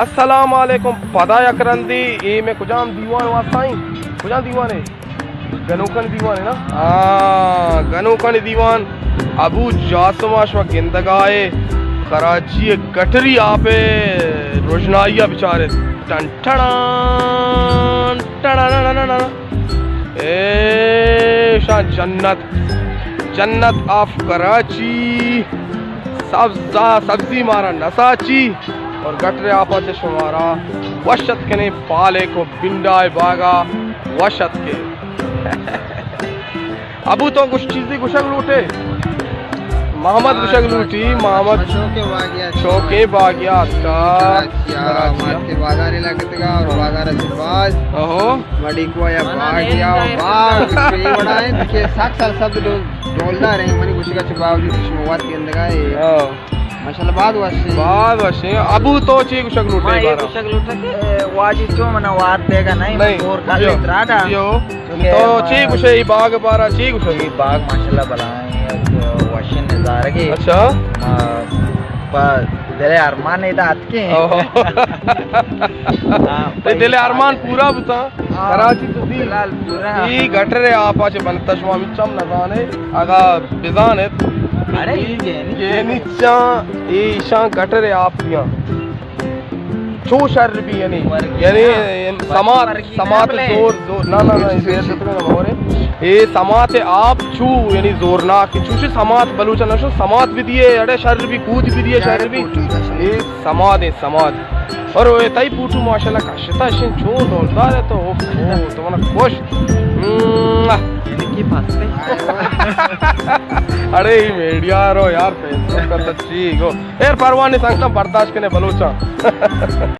السلام علیکم۔ پدا یک رندے اے مئے کجام دیوان واسطہ ایں؟ کجام دیوان اے؟ گنوکانی دیوان اے نا؟ ہاں، گنوکانی دیوان۔ ابو جاسم ءَ شما گندگا اے، کراچی ءِ گٹری آپ ءِ رژنائی ءَ بچارت۔ ٹن ٹڑان، ٹڑان۔ ایشاں جنت، جنت آف کراچی، سبز، سبزی مارا نہ ساچی۔ اور گٹر ءِ آپ ءَ چہ شمارا وش اتک کنیں، پالک و بنڈائے باغا وش اتک کنیں۔ ابو تو گوش، چیزے گوشگ لوٹے؟ محمد گوشگ لوٹی، محمد۔ شوقیں باغیات۔ شوقیں باغیات کا۔ کراچی ءَ کراچی ءَ۔ مارکیٹ بازارے لگتگا اور بازار سے باز۔ اوہو۔ مڈیکو یا باغ یا باغ، یہ بڑا ہے کہ سخت سر سب ڈولدار ہیں، منی گوشگا چہ باوجود شما وات گندگا ہے۔ ہاں۔ ماشاءاللہ، باز وش ایں۔ باز وش ایں۔ ابو تو چے گوشگ لوٹے ما اے بارا؟ گوشگ لوٹاں کہ واجی چو منا وات دیگا نہیں، من نہیں۔ زور کر لے ترادا۔ جیو۔ تو چے گوشے اے باغ بارا، چے گوشے؟ اے باغ ماشاءاللہ بلائیں، وشیں نظارگے۔ اچھا۔ ما پہ دل ارمان ادا اتکیں۔ اوہ۔ ہاں، تئی دل ارمان پورا بوتا۔ کراچی تو دی۔ فلحال پورا۔ اے گٹر ءِ آپ ءَ چہ بنت، شما ہچ ہم نہ زانے، اگا بزانت۔ اڑے اے گینی۔ گینی چاں، اے ایشاں گٹر ءِ آپ دیاں۔ چو شر بی یعنی، ورگی یعنی نا۔ سمات، ورگی نا سمات بلے۔ زور، زور، نہ، نہ، نہ، اے زور نہ مورے۔ اے سمات ءِ آپ چو یعنی زورناک، چوش سمات بلوچ نہ شو، سمات بھی دیے، اڑے شر بی، کود بھی دیے، شر بی۔ اے سمات ایں، سمات۔ اور اے تئی پوٹو ماشاءاللہ کشتا، اشیں چون ڈولدار ہے تو، اوف، او، تو منا خوشت۔ اڑے اے میڈیا رو یار، فیس بک کا تو چی گو۔ ایر پروانی سنگتاں برداشت کنے بلوچاں۔